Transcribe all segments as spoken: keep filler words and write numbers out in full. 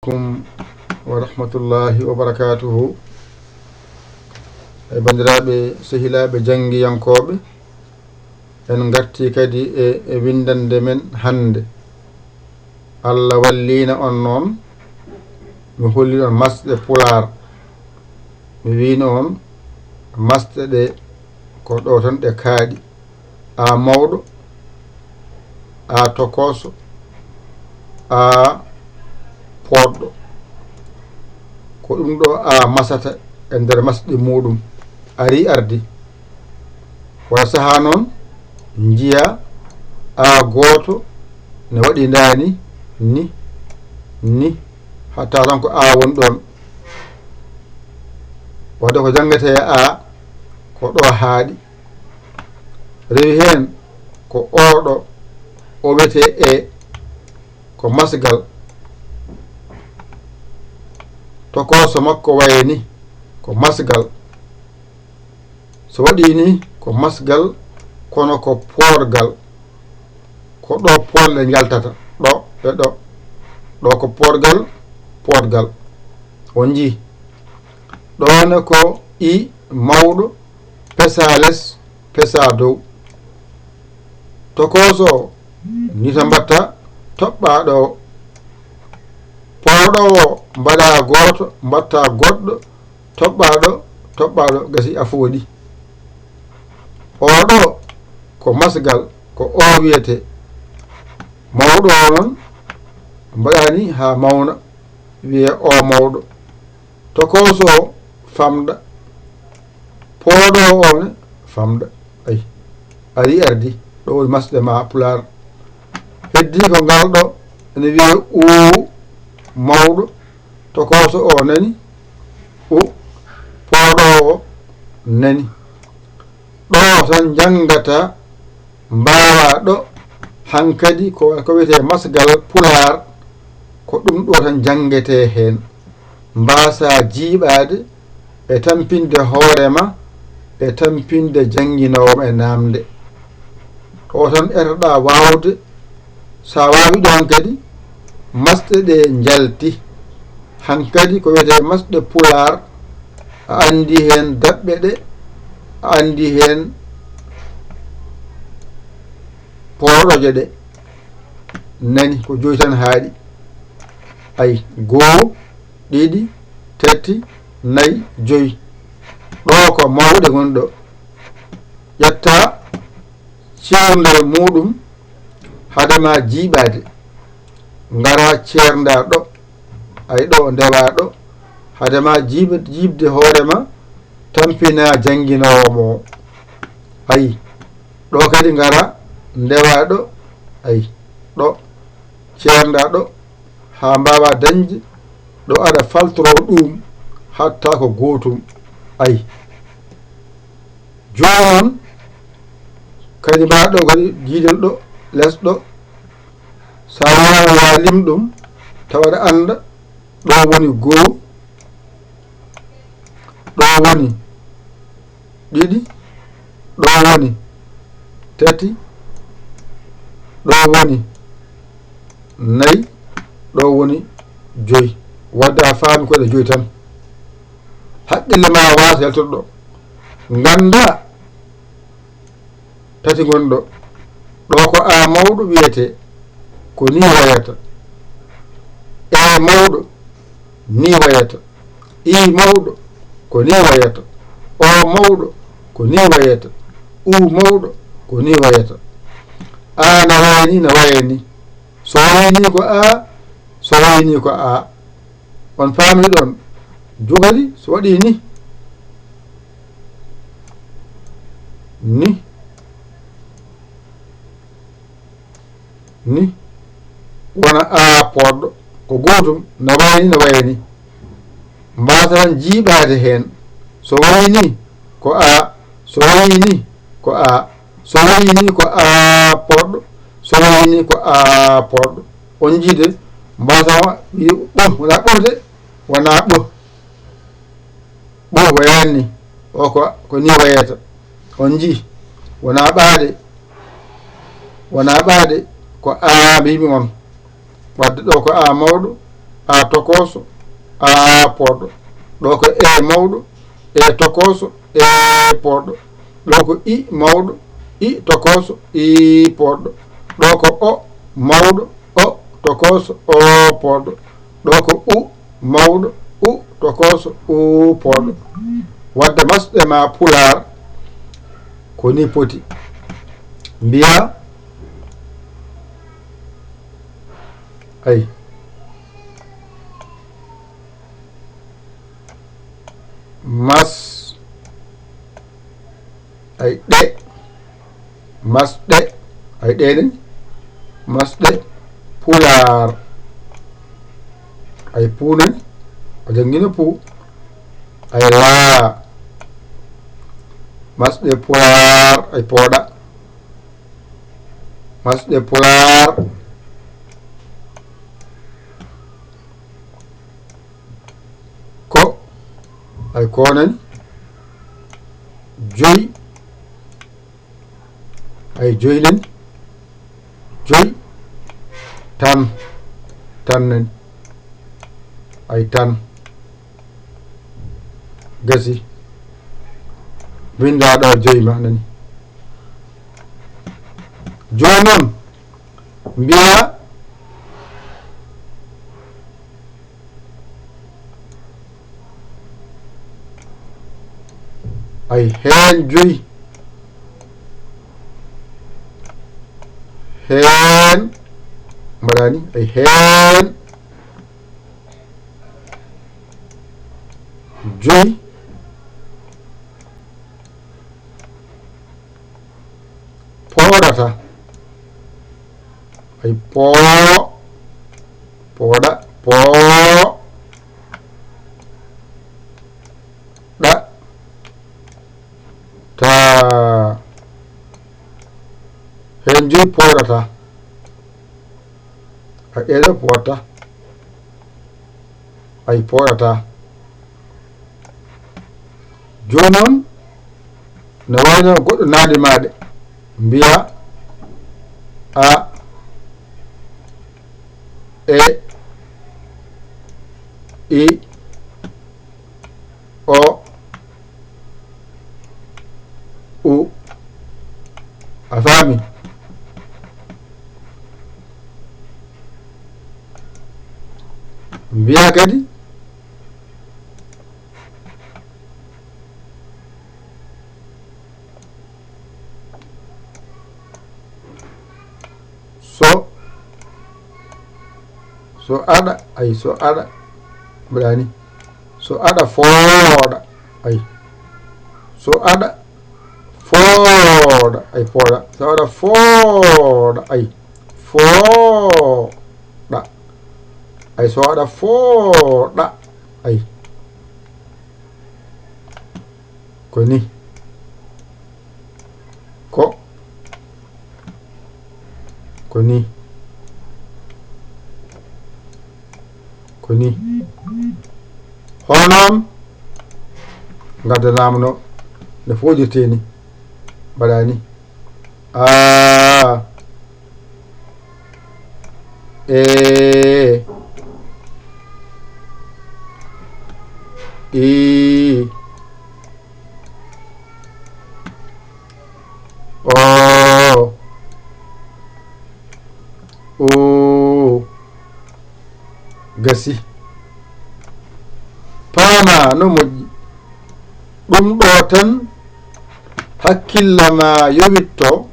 Aleykum wa rahmatullahi wa barakatuhu. E banndiraaɓe, sehilaaɓe janngiyankooɓe, en ngartii kadi e, e winndannde men hannde. Allah walliina on noon, mi holli on masɗe Pulaar. Mi wiino on masɗe ɗe ko ɗo tan ɗe kaaɗi. A mawɗo, a tokooso, a poɗɗo. Ko ɗum ɗo a masata e nder masɗi muɗum. Ari ardi. Wala saha noon njiya a gooto ne waɗi ndaani ni, ni, hatta tan ko a woni ɗoon. Wadde ko janngete a, ko ɗo haaɗi. Rewi heen ko oɗo, o wiyetee e, ko masgal. Tokooso makko wayi ni, ko masgal. So waɗi ni, ko masgal, kono ko poorgal. Ko ɗo poorle njaltata, ɗo e ɗo. Ɗo ko poorgal, poorgal. On njii. Ɗo ne ko i mawɗo, pesa les, pesa dow. Tokooso o, ni to mbatta, toɓɓaaɗo o. Pooɗo o, mbaɗa gooto, mbatta goɗɗo, toɓɓaaɗo, toɓɓaaɗo, gasi a fooɗi. Oɗo ko masgal, ko o wiyete. Mawɗo o noon, mbaɗani haa mawna, wiye o mawɗo. Tokooso o famɗa. Pooɗo o ne famɗa. Ay, ari ardi. Ɗo woni masɗe ma Pulaar. Heddi ko ngal ɗo ene wiye uu mawɗo. Tokooso o nani. U pooɗo o nani. Ɗo tan njanngata mbaawaa ɗo hankadi ko, ko wiyetee masgal Pulaar, ko ɗum ɗo tan njanngetee heen. Mbaasaa jiiɓaade e tampinde hoore ma, e tampinde jannginoowo ma e naamnde. Ɗo tan etoɗaa waawde. So a waawi ɗo hankadi, masɗe ɗe njalti. Hankadi ko wiyetee masɗe Pulaar, a anndi heen daɓɓe ɗe, a anndi heen pooɗoje ɗe. Nani, ko joyi tan haaɗi. Ay, goo, ɗiɗi, tati, nayi, joyi. Ɗo ko mawɗe ngoni ɗo. Ƴetta ceernde muɗum hade ma jiiɓaade. Ngara ceernda ɗo. Ay ɗo ndewa ɗo. Hade ma jiiɓ-, jiiɓde hoore ma, tampina jannginoowo mo. Ay, ɗo kadi ngara ndewa ɗo. Ay, ɗo ceernda ɗo. Haa mbaawa dañde ɗo aɗa faltoro ɗum, hatta ko gootum. Ay. Jooni noon, kadi mbaɗa ɗo kadi jiidel ɗo, les ɗo. So a waawaa lim ɗum, tawa aɗa annda ɗo woni goo, ɗo woni ɗiɗi, ɗo woni tati, ɗo woni nayi, ɗo woni joyi. Wadde a faami ko ɗe joyi tan. Haqqille ma waasa yaltude ɗo. Ngannda tati ngoni ɗo. Ɗo ko a mawɗo wiyetee, ko ni wayata. E mawɗo, ni wayata. I mawɗo, ko ni wayata. O mawɗo, ko ni wayata. U mawɗo, ko ni wayata. A na wayi ni, na wayi ni. So wayi ni ko a, so wayi ni ko a. On faami ɗon? Jogori so waɗi ni. Ni. Ni. Wona a poɗɗo. Ko gootum, na wayi ni, na wayi ni. Mbaasa tan jiiɓaade heen. So wayi ni, ko a. So wayi ni, ko a. So wayi ni, ko a poɗɗo. So wayi ni, ko a poɗɗo. On njiide, mbaasa wa-, wi-, ɓoh, wona ɓoh de, wona ɓoh. Ɓoh wayaani ni. O ko, ko ni wayata. On njii, wona ɓaade. Wona ɓaade, ko a mbimi on. Wadde ɗo ko a mawɗo, A tokooso, A pooɗɗo. Ɗo ko E mawɗo, E tokooso, E pooɗɗo. Ɗo ko I mawɗo, I tokooso, I pooɗɗo. Ɗo ko O mawɗo, O tokooso, O pooɗɗo. Ɗo ko U mawɗo, U tokooso, U pooɗɗo. Wadde masɗe ma pulaar ko ni poti. Mbiya, ay, mas, ay, ɗe, masɗe, ay, ɗe ni, masɗe pulaar, ay, puu nani, a janngino puu, ay, laa, masɗe pulaar, ay, pooɗa, masɗe pulaar, ko, ay, ko nani, joy, ay, joy nani, joy, tan, tan nani, ay, tan, gasi, winnda ɗo joy ma nani. Jooni noon, mbiya, ay, heen joyi, heen, mbaɗa ni, ay, heen joyi pooɗata. Ay, poo, pooɗa, poo, ɗa, ta. Heen joyi pooɗata. A, ɗeɗo pooɗata. Ay, pooɗata. Jooni noon, no wayno goɗɗo naadi maaɗe, mbiya, A, E, I, O, U. A faami? Mbiya kadi, so, so aɗa, ay, so aɗa, mbaɗa ni. So aɗa fooɗa, ay. So aɗa fooɗa, ay, pooɗa. So aɗa fooɗa, ay, fooɗa. Ay, so aɗa fooɗa, ay. Ko ni. Ko, ko ni. Ko ni. Hono noon, ngaddanaama no, no fooɗirtee ni. Mbaɗa ni. A, E, I, O, U. Gasi. Paama no moƴƴi. Ɗum ɗo tan hakkille ma yowitto,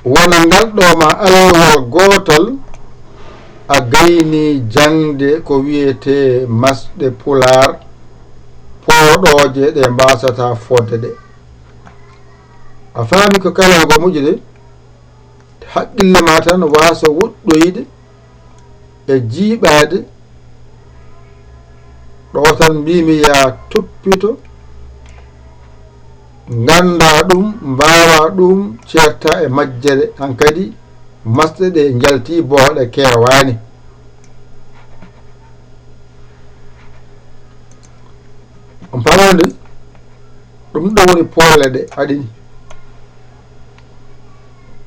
wona ngal ɗo ma alluwal gootal, a gayni jaŋde ko wiyetee masɗe pulaar pooɗooje ɗe mbaasataa fodde ɗe. A faami ko kalan ko moƴƴi de? Haqqille ma tan waasa woɗɗoyde e jiiɓaade. Ɗo tan mbiimi yaa toppito, ngannda ɗum, mbaawa ɗum, ceerta e majjere. Hankadi masɗe ɗe njalti, booɗe keewaani. On paamii nde? Ɗum ɗo woni poole ɗe aɗini.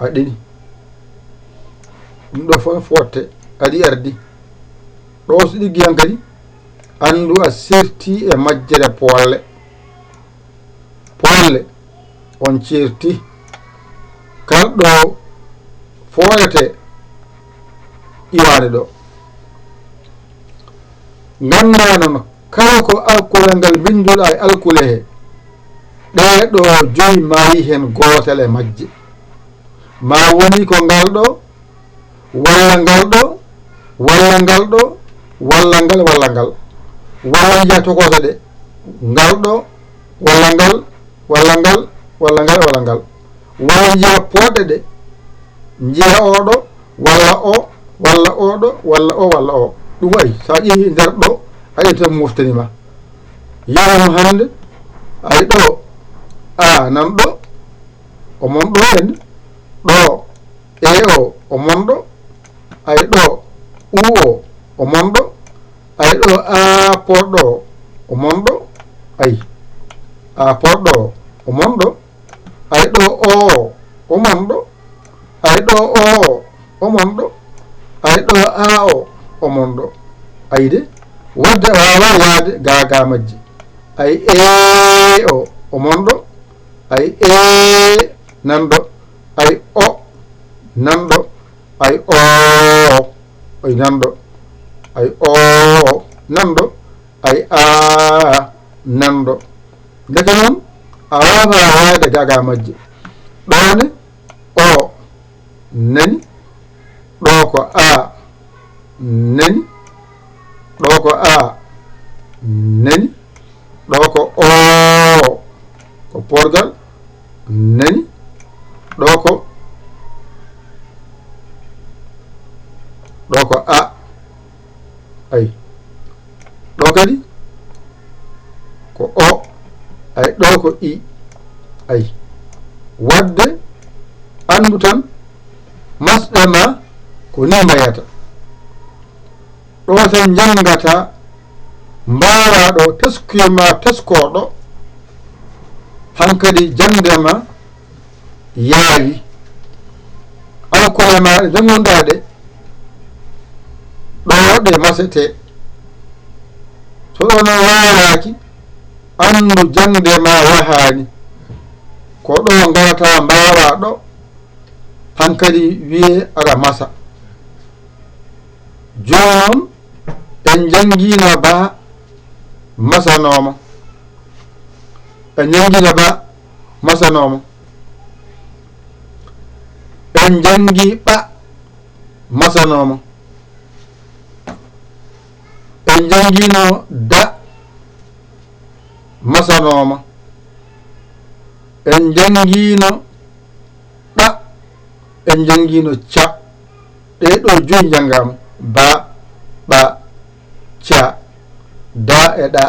Aɗini. Ɗum ɗo fof footte, aɗi ardi. Ɗo so ɗiggi hankadi, anndu a serti e majjere poolle. Poolle on ceerti. Kala ɗo fooyete iwaade ɗo. Nganndaa noon kala ko alkule ngal mbinnduɗaa e alkule he, ɗee ɗo joyi maayi heen gootel e majje. Ma woni ko ngal ɗo, walla ngal ɗo, walla ngal ɗo, walla ngal, walla ngal. Walla njiya tokooso ɗe, ngal ɗo, walla ngal, walla ngal, walla ngal, walla ngal. Walla njiya pooɗɗe ɗe, njiya oo ɗo, walla o, walla oo ɗo, walla o, walla o. Ɗum wayi, so a ƴeewi nder ɗo, a ƴeewi tan moftani ma. Yahano hannde, ay ɗo, a nan ɗo, o mon ɗo en, ɗo, e o, o mon ɗo, ay ɗo, u o, o mon ɗo, ay ɗo, a poɗɗo, o mon ɗo, ay, a poɗɗo, o mon ɗo, ay ɗo, o, o mon ɗo, ay ɗo, o, o mon ɗo, ay ɗo, a o, o mon ɗo. Ay de, wadde a waawaa yahde gaa gaa majji. Ay e o, o mon ɗo, ay e nan ɗo, ay o nan ɗo, ay o, ay nan ɗo, ay o nan ɗo, ay a nan ɗo. Ndeke noon, a waawaa yahde gaa gaa majje. Ɗo ne, o nani, ɗo ko a nani, ɗo ko a nani, ɗo ko o, ko porgal nani, ɗo ko, ɗo ko a, ay, ɗo kadi ko o, ay, ɗo ko i, ay. Wadde anndu tan, masɗe ma ko ni mbayata. Ɗo tan njanngata, mbaawaa ɗo, teskuye ma teskooɗo, hankadi jaŋde ma yaawi. Alkule ma ɗe njanngunɗaa ɗe, ɗo ɗe masete. So ɗo noon waawaaki, anndu jaŋde ma yahaani. Ko ɗo ngarata, mbaawaa ɗo, hankadi wiyee aɗa masa. Jooni noon, en njanngiino ba masanooma. En njanngiino ba masanooma. En njanngi ɓa masanooma. En njanngiino da masanooma. En njanngiino ɗa, en njanngiino ca. Ɗee ɗoo joyi njanngaama, ba, ɓa, ca, da e ɗa.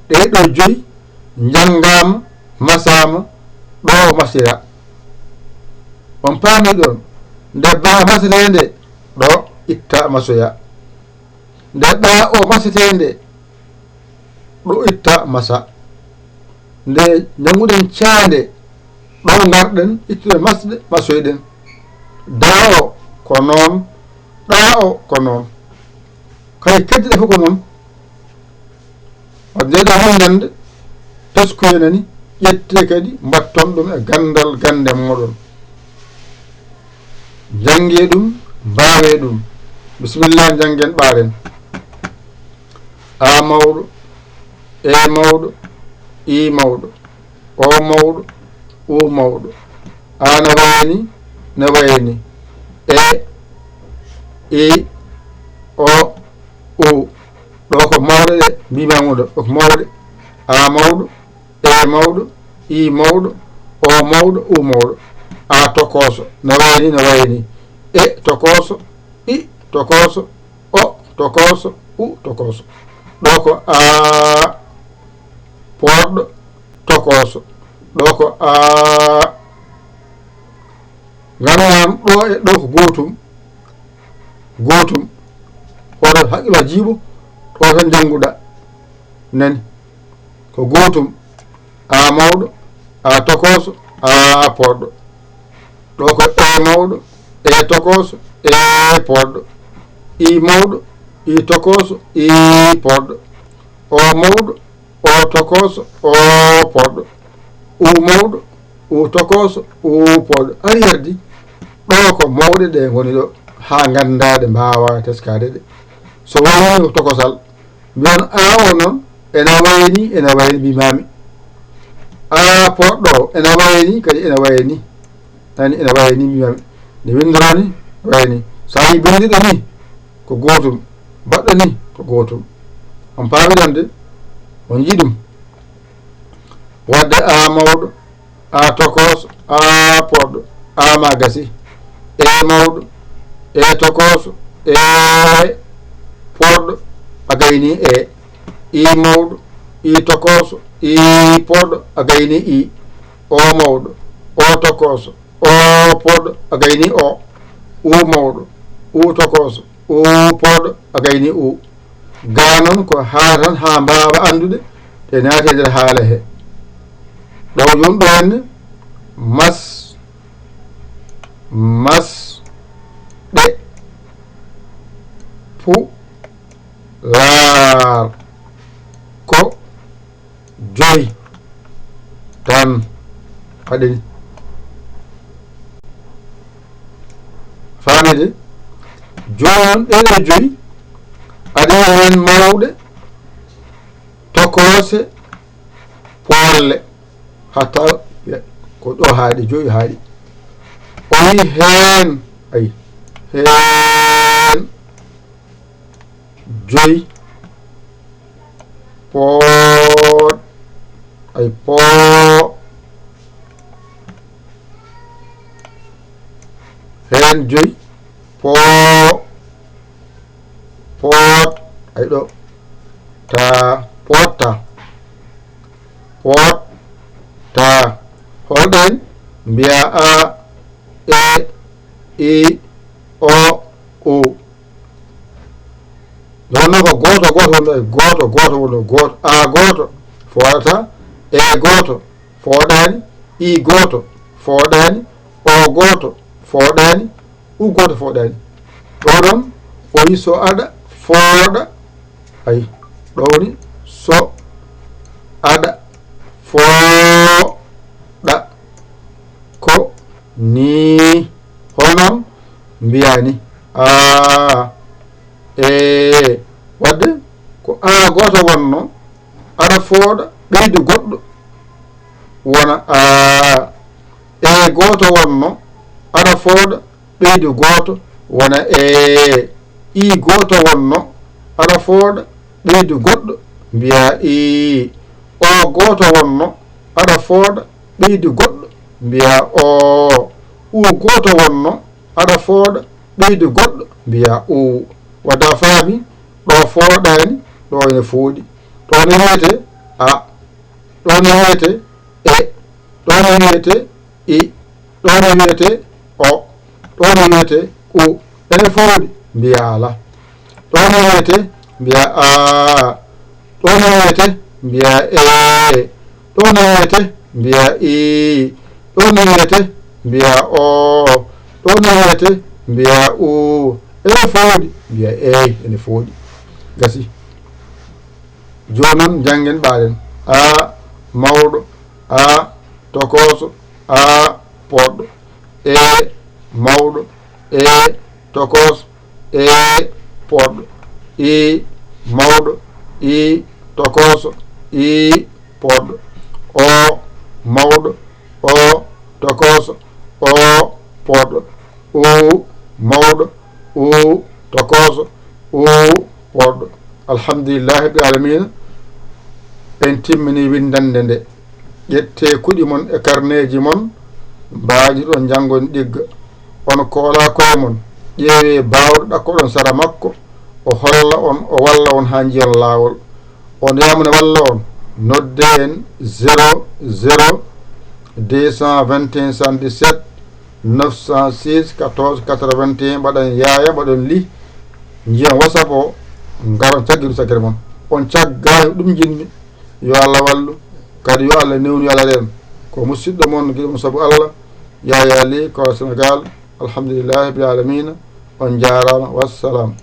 Ɗee ɗoo joyi njanngaama, masaama, ɗo masira. On paami ɗoon? Nde ba masetee nde, ɗo itta masoya. Nde ɗa o masetee nde, ɗo itta masa. Nde njannguɗen ca nde, ɗo ngarɗen ittude masde, masoyɗen. Da o ko noon, ɗa o ko noon. Kay keddiiɗe fof ko noon. Wadde nde ɗo hannde, teskuye nani, ƴettee kadi, mbatton ɗum e ganndal gannde mooɗon. Njanngee ɗum, mbaawee ɗum. Bisimilla, njanngen ɓaaren. A mawɗo, e mawɗo, i mawɗo, o mawɗo, u mawɗo. A na wayani, na wayani. E, i, o, u. Ɗo ko mawɗe ɗe, mbiimaa ɗo, ɗo ko mawɗe. A mawɗo, e mawɗo, i mawɗo, o mawɗo, u mawɗo. A tokooso, na wayani, na wayani. E tokooso, i tokooso, o tokooso, u tokooso. Ɗo ko a poɗɗo tokooso. Ɗo ko a nganam ɗo e ɗo ko gootum. Gootum. Hoto haqqil ma jiiɓo, ɗo tan njannguɗaa. Nani? Ko gootum. A mawɗo, a tokooso, a poɗɗo. Ɗo ko e mawɗo, e tokooso, e poɗɗo. I mawɗo, I tokooso, I poɗɗo. O mawɗo, O tokooso, O poɗɗo. U mawɗo, U tokooso, U poɗɗo. Ari yardi. Ɗo ko mawɗe ɗe ngoni ɗo, haa nganndaa ɗe, mbaawaa teskaade ɗe. So wayni ko tokosal, mbiyon A o noon, ena wayni, ena wayni, mbimaami. A poɗɗo, ena wayni, kadi ena wayni. Nani, ena wayni, mbimaami. Nde winndoroo ni, wayni. So a yii binnduɗo ni, ko gootum. Baɗɗo ni, ko gootum. On paami ɗon de? On njii ɗum? Wadde A mawɗo, A tokooso, A poɗɗo, A ma gasi. E mawɗo, E tokooso, E poɗɗo, a gayni E. I mawɗo, I tokooso, I poɗɗo, a gayni I. O mawɗo, O tokooso, O poɗɗo, a gayni O. U mawɗo, U tokooso, U poɗɗo, a gayni U. Gaa noon ko haa tan haa mbaawa anndude ɗe naati e nder haala he. Ɗo jooni ɗo hannde, mas, mas, ɗe, pu, laar, ko, joyi tan waɗi ni. Faamii de? Jooni noon ɗeɗo joyi, aɗa yiya heen mawɗe, tokoose, poolle. Hatta ko ɗo haaɗi, joyi haaɗi. O yi heen, ay, heen joyi. Poot, ay, poo. Heen joyi. Poo. Poot. Ay, ɗo. Ta. Poot, ta. Poot, ta. Holɗen? Mbiya A, E, I, O, U. Nde wonnoo ko gooto, gooto wonnoo, gooto, gooto wonnoo, gooto. A gooto fooɗata, E gooto fooɗaani, I gooto fooɗaani, O gooto fooɗaani, U gooto fooɗaani. Ɗo ɗon, o wi so aɗa fooɗa, ay, ɗo woni so aɗa fooɗa. Ko ni, hono mbiyaa ni, A, E, wadde ko A gooto wonno, aɗa fooɗa ɓeydu goɗɗo wona A. E gooto wonno, aɗa fooɗa ɓeydu gooto wona E. I gooto wonno, aɗa fooɗa ɓeydu goɗɗo, mbiyaa I. O gooto wonno, aɗa fooɗa ɓeydu goɗɗo, mbiyaa O. U gooto wonno, aɗa fooɗa ɓeydu goɗɗo, mbiyaa U. Wadde a faami, ɗo fooɗaani, ɗo ene fooɗi. Ɗo ne wiyetee A, ɗo ne wiyetee E, ɗo ne wiyetee I, ɗo ne wiyetee O, ɗo ne wiyetee U. Ene fooɗi, mbiyaa alaa. Ɗo ne wiyetee, mbiyaa A. Ɗo ne wiyetee, mbiyaa E. Ɗo ne wiyetee, mbiyaa I. Ɗo ne wiyetee, mbiyaa O. Ɗo ne wiyetee, mbiyaa U. Ene fooɗi, mbiyaa eey, ene fooɗi. Gasi. Jooni noon, njanngen, ɓaaɗen. A, mawɗo. A, tokooso. A, poɗɗo. E, mawɗo. E, tokooso. E, poɗɗo. I, mawɗo. I, tokooso. I, poɗɗo. O, mawɗo. O, tokooso. O, poɗɗo. U, mawɗo. U, tokooso. U, poɗɗo. Alhamdulillahi rabbil alamina. En timmini winndannde nde. Ƴettee kuɗi mon e karneeji mon, mbaajitoɗon njanngon ɗigga. On koolaa koye mon, ƴeewee baawɗo ɗakkoɗon sara makko, o holla on, o walla on haa njiyon laawol. On yamune walla on, noddee en zéro zéro deux cent vingt et un soixante-dix-sept neuf cent six quatorze quatre-vingt-un, mbaɗon yaaya, mbaɗon lih, njiyon WhatsApp o, ngaron caggiɗum cakkere mon. On caggaani ɗum njiɗmi, yo Allah wallu, kadi yo Allah newnu, yo Allah reen. Ko musiɗɗo mon, giɗo mon sabu Allah, Yaya Ly, ko Sénégal. Alhamdulillahi rabbil alamina. On njaaraama. Wassalam.